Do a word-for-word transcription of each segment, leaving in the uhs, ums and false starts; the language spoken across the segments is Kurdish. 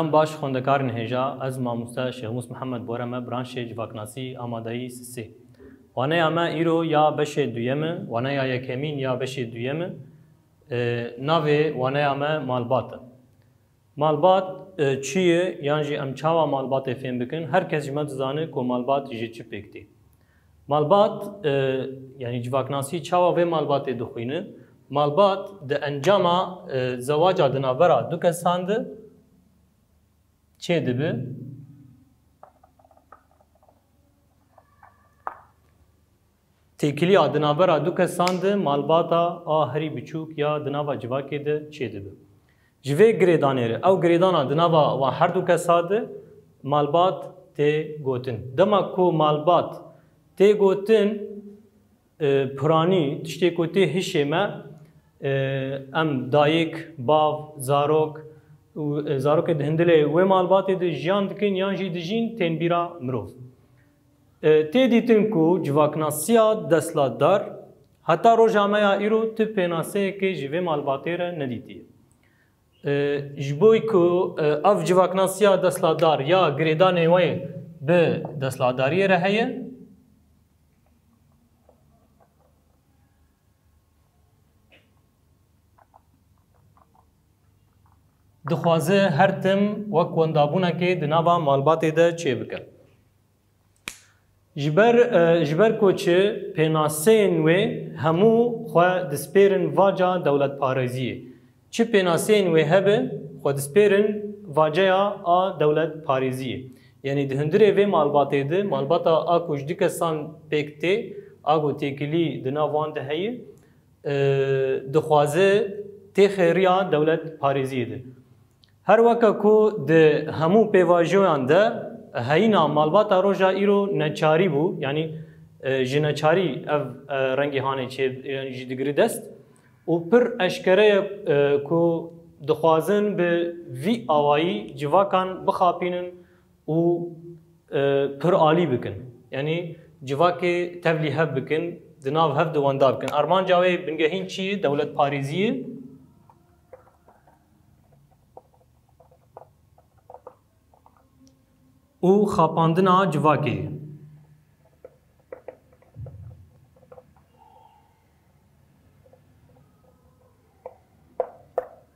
Em baş xwendekarên hêja, ez mamoste Şêxmûs Mihemed Boreme, branşê civaknasî, amadeyî sisê. Waneya me îro ya beşê duyem e, waneya yekemîn ya beşê duyem e. E, navê waneya me malbat e. Malbat, e, çi ye, yan jî em çawa malbatê fêm bikin? Her kes ji me dizane ku malbat ji çi pêk tê. Malbat, e, yanî civaknasî çawa vê malbatê dixwîne? Malbat di encama, e, zewaca di navbera du kesan de çêdibe. Têkiliya di navbera du kesan de malbata a herî biçûk ya di nava civakê de çêdibe. Ji vê girêdanê re, ew girêdana di nava wan her du kesa de malbat tê gotin. Dema ku malbat tê gotin, e, piranî, tiştê ku tê hişê me, e, em dayik, bav, zarok û, e, zarokê di hundirê wê malbatê de jiyan dikin yan jî dijîn, tên bîra mirov. E, tê dîtin ku civaknasiya destlatdar heta roja me ya îro tu pênaseyekê ji vê malbatê re nedîtiye. E, ji bo ku, e, ev civaknasiya destlatdar ya girêdanê wê bi destlatdariyê re heye, dixwaze her tim wek wendabûnekê di nava malbatê de çêbike. Ji ber, e, ji ber ku çi pênaseyên wê hemû xwe dispêrin vaca dewletparêziyê. Çi pênaseyên wê hebe, xwe dispêrin vaceya a dewletparêziyê. Yanî di hundirê vê malbatê de, malbata a ku ji du kesan pêk tê, a ku têkilî di nav wan de heye, e, dixwaze têxe riya dewletparêziyê de. Her weke ku di hemû pêvajoyan de heyîna malbata roja îro neçarî bû, yanî, e, ji neçarî ev, e, rengê hanê çê, e, jî digire dest û pir eşkere ye, e, ku dixwazin bi vî awayî civakan bixapînin û, e, pir alî bikin. Yanî civakê tevlî hev bikin, di nav hev de wenda bikin. Armanca wê bingehîn çi ye? Dewletparêziyê û xapandina civakê ye.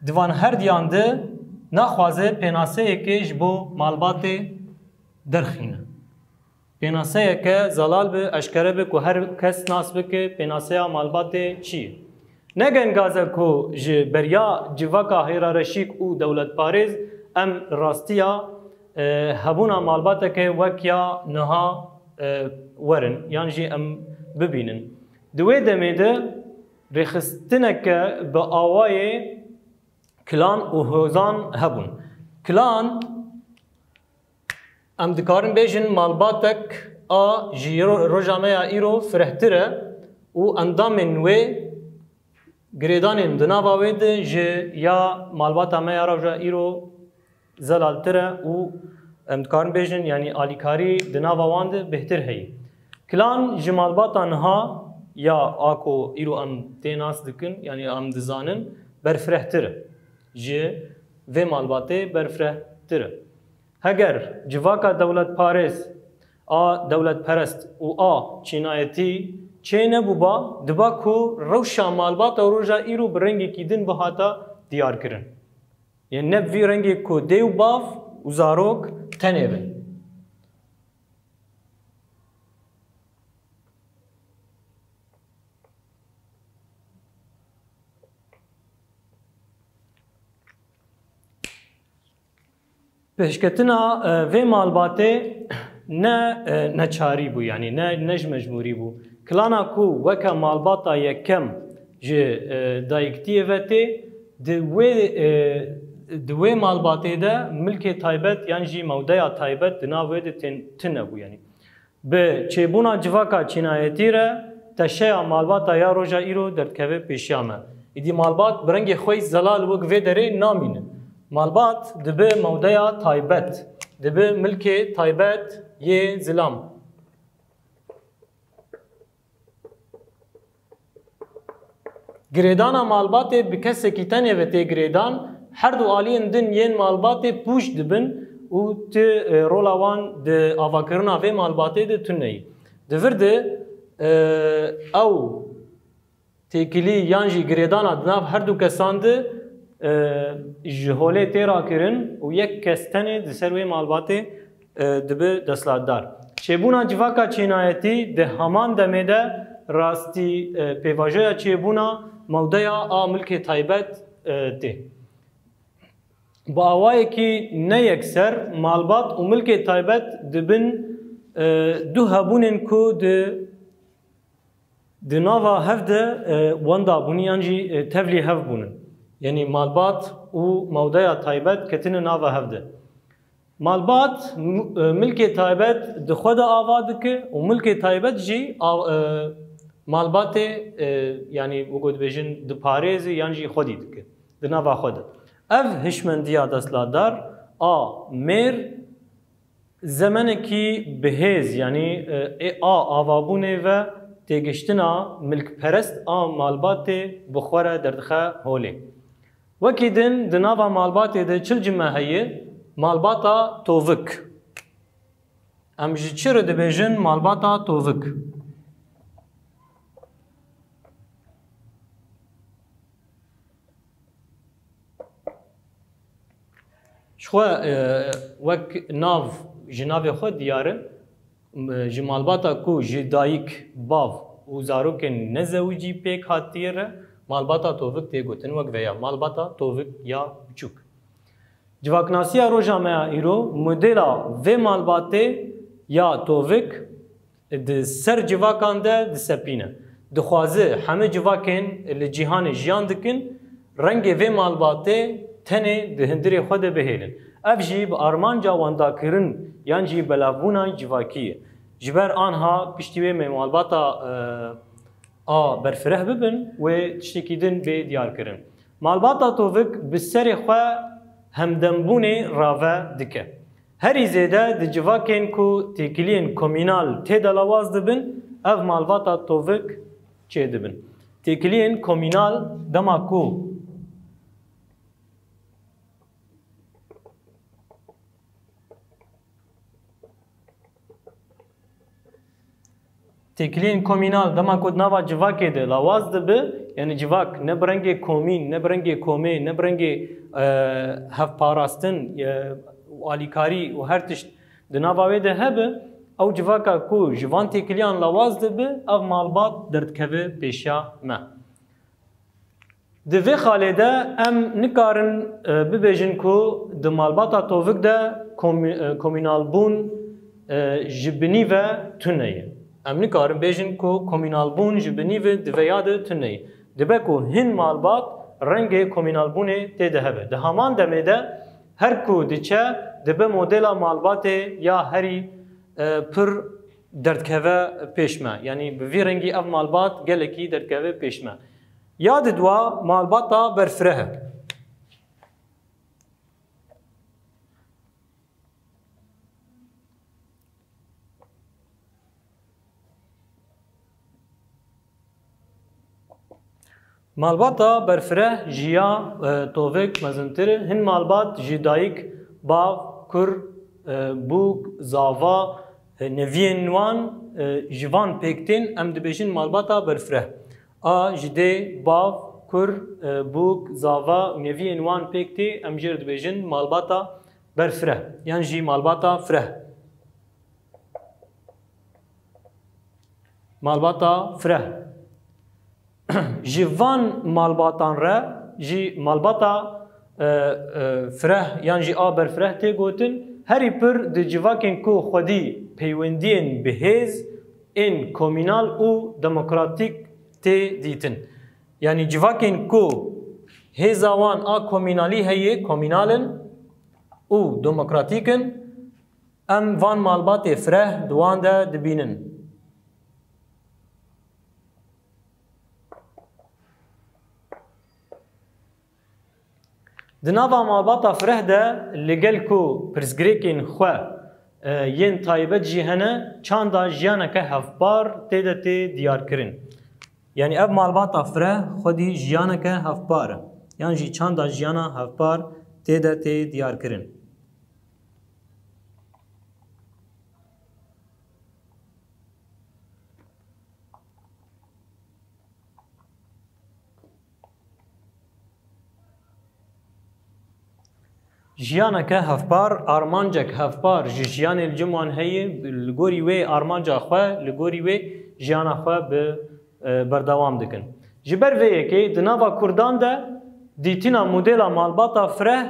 Di van her diyan de naxwaze pênaseyekê ji bo malbatê derxîne. Pênaseyeke zelal be, eşkere be ku her kes nas bike pênaseya malbatê çi ye. Ne gengaze ku ji beriya civaka hêrareşîk û dewletparêz em rastiya, e, hebûna malbateke wek ya niha, e, werin yan jî em bibînin. Di wê demê de rêxistineke bi awayê kilan û hozan hebûn. Kilan, em dikarin bêjin, malbatek a ji ro-, roja me ya îro firehtir e û endamên wê, girêdanên di nava wê de ji ya malbata me ya roja îro zelaltir e û em dikarin bêjin, yanî alîkarî di nava wan de bêhtir heye. Kilan ji malbata niha ya a ku îro em tê nas dikin, yanî em dizanin, berfirehtir e. Ji vê malbatê berfirehtir e. Heger civaka dewletparêz a dewletperest û a çînayetî çê nebûba, diba ku rewşa malbata roja îro bi rengekî din bihata diyarkirin. Yên ne bi vî rengê ku dê û bav û zarok tenê bin. Pêşketina, e, vê malbatê ne, e, neçarî bû, yanî ne, ne ji mecbûrî bû. Kilana ku weke malbata yekem ji, e, dayiktiyê ve tê, di wê, e, di wê malbatê de milkê taybet yan jî mewdeya taybet di nav wê de tên, tune bû, yanî. Bi çêbûna civaka çînayetî re teşeya malbata ya roja îro derdikeve pêşiya me. Îdî malbat bi rengê xwe yî zelal wek vê derê namîne. Malbat dibe mewdeya taybet, dibe milkê taybet yê zilam. Girêdana malbatê bi kesekî tenê ve tê girêdan, Her du aliyên din yên malbatê pûç dibin û ti, e, rola wan di avakirina vê malbatê de tune ye. Di vir de, e, ew têkilî yan jî girêdana di nav her du kesan de, e, ji holê tê rakirin û yek kes tenê di ser wê malbatê, e, dibe desthilatdar. Çêbûna civaka çênayetî di heman demê de rastî, e, pêvajoya çêbûna mewdeya a milkê taybet, e, tê. Bi awayekî ne yekser malbat û milkê taybet dibin, e, du hebûnên ku di Di nava hev de, e, wenda bûn yan jî, e, tevlî hev bûnin. Yanî malbat û mewdeya taybet ketine nava hev de. Malbat, m-, e, milkê taybet di xwe de ava dike û milkê taybet jî av-, e, malbatê, e, yanî wekû dibêjin diparêze yan jî xwedî dike di nava xwe de. Ev hişmendiya desthilatdar a mêr Zemenekî bi hêz, yanî, e, ê a avabûnê ve têgiştina milkperest a malbatê bi xwe re derdixe holê. Wekî din di nava malbatê de çil cime heye, malbata tovik. Em ji çi re dibêjin malbata tovik? Ji xwe, e, wek nav, ji navê xwe diyar e, m-, ji malbata ku ji dayik, bav û zarokên nezewicî pêk hatiye re malbata tovik tê gotin, wek veya malbata tovik ya biçûk. Civaknasiya roja me ya îro modela vê malbatê ya tovik di ser civakan de disepîne. Dixwaze hemî civakên li cîhanê jiyan dikin, rengê vê malbatê tenê di hundirê xwe de bihêlin. Ev jî bi armanca wendakirin yan jî belavbûna civakî ye. Ji ber anha piştî wê me malbata, e, a berfireh bibin, wê tiştekî din bê diyarkirin. Malbata tovik bi serê xwe hemdembûnê rave dike. Herî zêde di civakên ku têkiliyên komînal tê de lawaz dibin, ev malbata tovik çêdibin. Têkiliyên komînal dema ku Têkiliyên komînal dema ku di nava civakê de lawaz dibe, yanî civak ne bi rengê komîn, ne bi rengê komê, ne bi rengê, e, hevparastin, e, û alîkarî û her tişt di nava wê de hebe, ew civaka ku ji van têkiliyan lawaz dibe, ev malbat derdikeve pêşiya me. Di vê xalê de em nikarin, e, bibêjin ku di malbata tovik de komî-, e, komînalbûn, e, ji binî ve tune ye. Em nikarin bêjin ku komînalbûn ji binî ve di vêya de tune ye. Dibe ku hin malbat rengê komînalbûnê tê de hebe. Di heman demê de her ku diçe dibe modela malbatê ya herî, e, pir derdikeve pêş me. Yanî bi vî rengî ev malbat gelekî derdikeve pêş me. Ya didwa malbata berfireh e. Malbata berfireh ji ya, e, tovik mezintir e. Hin malbat ji dayik, bav, kur, e, bûk, zava, e, neviyên wan, e, ji van pêk tên, em dibêjin malbata berfireh. A ji dê, bav, kur, e, bûk, zava û neviyên wan pêk tê, em jê re dibêjin malbata berfireh yan jî malbata fireh. Malbata fireh. Ji van malbatan re jî malbata, e, e, fireh yan jî a berfireh tê gotin. Herî pir di civakên ku xwedî peywendiyên bi hêz ên komînal û demokratîk tê dîtin. Yanî civakên ku hêza wan a komînalî heye, komînal in û demokratîk in, em van malbatê fireh di wan de dibînin. Di nava malbata fireh de li gel ku pirsgirêkên xwe, e, yên taybet jî hene, çanda jiyaneke hevpar tê de tê diyarkirin. Yanî ev malbata fireh xwedî jiyaneke hevpar e. yan jî çanda jiyana hevpar tê de tê diyarkirin. Jiyaneke hevpar, armancek hevpar ji jiyanê li cem wan heye, li gorî wê armanca xwe, li gorî wê jiyana xwe bi, e, berdewam dikin. Ji ber vê yekê di nava Kurdan de dîtina modela malbata fireh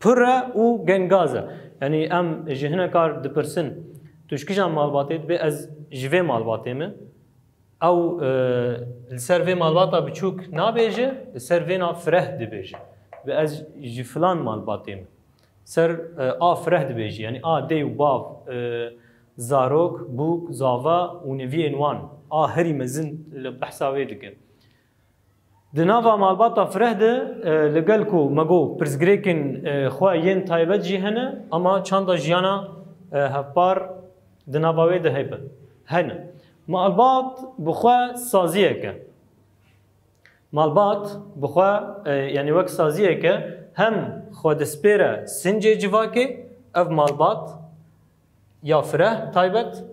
pir e û gengaz e. Yanî em ji hinekar dipirsin, tu ji kîjan malbatê dibê, ez ji vê malbatê me. Ew, e, li ser vê malbata biçûk nabêje, li ser vêna fireh dibêje. Bi ez ji filan malbatê me. Ser, e, a fireh dibêje. Yanî a dê û bav, e, zarok, bûk, zava û neviyên wan. A herî mezin li behsa wê dike. Di nava malbata fireh de, e, li gel ku me got pirsgirêkên, e, xwe yên taybet jî hene, ama çanda jiyana, e, hevpar di nava wê de hebe, hene. Malbat bi xwe saziyek e. Malbat bi xwe, e, yanî wek saziyek e, hem xwe dispêre sincê civakê, ev malbat ya fireh taybet,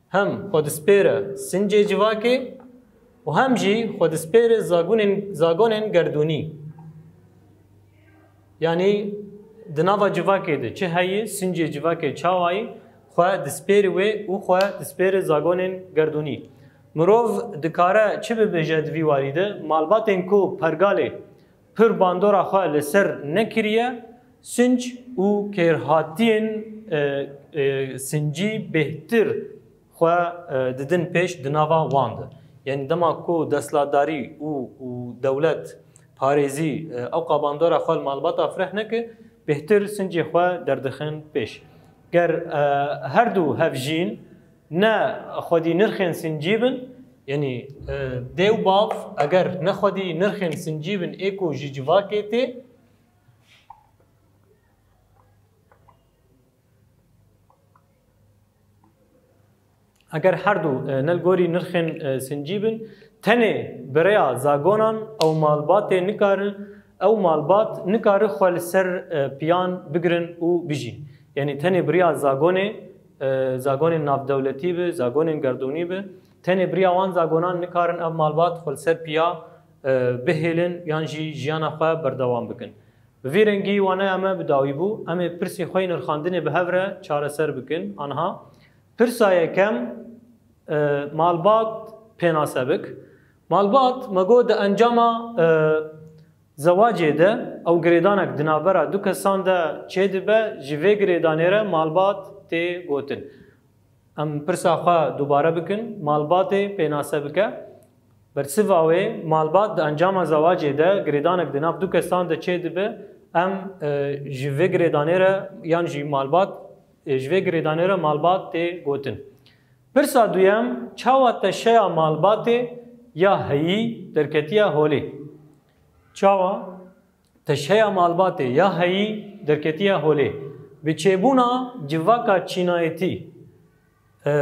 hem xwe dispêre sincê civakê û hem jî xwe dispêre zagonên, zagonên gerdûnî. Yanî di nava civakê de çi heye, sincê civakê çawayî, xwe dispêre wê û xwe dispêre zagonên gerdûnî. Mirov dikare çi bibêje di vî warî de? Malbatên ku pergalê pir bandora xwe li ser nekiriye, sinc û kêrhatiyên, e, e, sincî bêhtir xwe, e, didin pêş di nava wan de. Yanî dema ku desthilatdarî û, û dewlet parêzî, e, ewqa bandora xwe li malbata fireh neke, bêhtir sincê xwe derdixin pêş. Ger, e, her du hevjîn ne xwedî nirxên sincî bin, yanî, e, dê û bav eger ne xwedî nirxên sincî bin ê ku ji civakê tê, eger her du, e, ne li gorî nirxên, e, sincî bin, tenê bi rêya zagonan ew malbatê nikarin, ew malbat nikare xwe li ser, e, piyan bigirin û bijîn. Yanî tenê bi rêya zagonê, e, zagonên navdewletî bi, zagonên gerdûnî bi, tenê bi rêya wan zagonan nikarin ev malbat xwe li ser piya, e, bihêlin yan jî jiyana xwe berdewam bikin. Bi vî rengî waneya me bi dawî bû. Em ê pirsê xwe yê nirxandinê bi hev re çareser bikin. Aniha pirsa yekem, e, malbat pênase bik. Malbat me got di encama, e, zewacê de ew girêdanek di navbera du kesan de çêdibe, ji vê girêdanê re malbat tê gotin. Em pirsa xwe dubare bikin, malbatê pênase bike. Bersiva wê, malbat di encama zewacê de girêdanek di nav du kesan de çêdibe, em, e, ji vê girêdanê re yan jî malbat, e, ji vê girêdanê re malbat tê gotin. Pirsa duyem, çawa teşeya malbatê ya heyî derketiye holê? Çawa teşeya malbatê ya heyî derketiye holê? Bi çêbûna civaka çînayetî, e,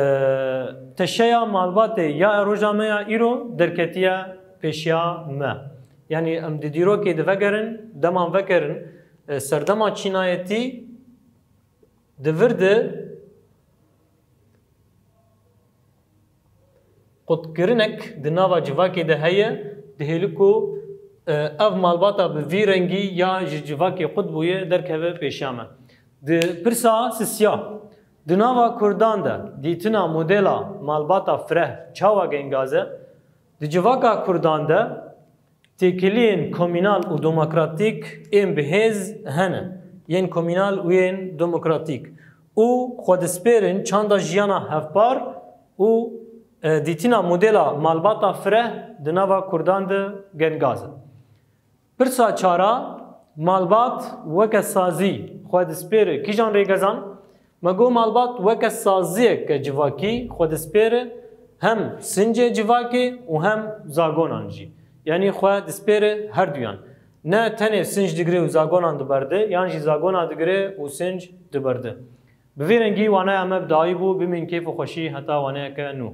teşeya malbatê ya roja me ya îro derketiye pêşiya me. Yanî em di dîrokê de vegerin, dema vegerin, e, serdema çînayetî di vir de qutkirinek di nava civakê de heye, dihêli ku, e, ev malbata bi vî rengî ya ji civakê qut bûye derkeve pêşiya me. Di pirsa sisiya, di nava Kurdan de dîtina modela malbata fireh çawa gengaz e? Di civaka Kurdan de têkiliyên komînal û demokratîk ên bihêz hene, yên komînal û yên demokratîk û xwe dispêrin çanda jiyana hevpar û, e, dîtina modela malbata fireh di nava Kurdan de gengaz e. Pirsa çara, malbat weke sazî xwe dispêre kîjan rêgezan? Me got malbat weke saziyeke civakî xwe dispêre hem sincê civakê û hem zagonan jî. Yanî xwe dispêre herduyan. Ne tenê sinc digire û zagonan diberde, yan jî zagona digire û sinc diberde. Bi vî rengî waneya me bi dawî bû, bimîn kêf û xweşî heta waneyeke nû.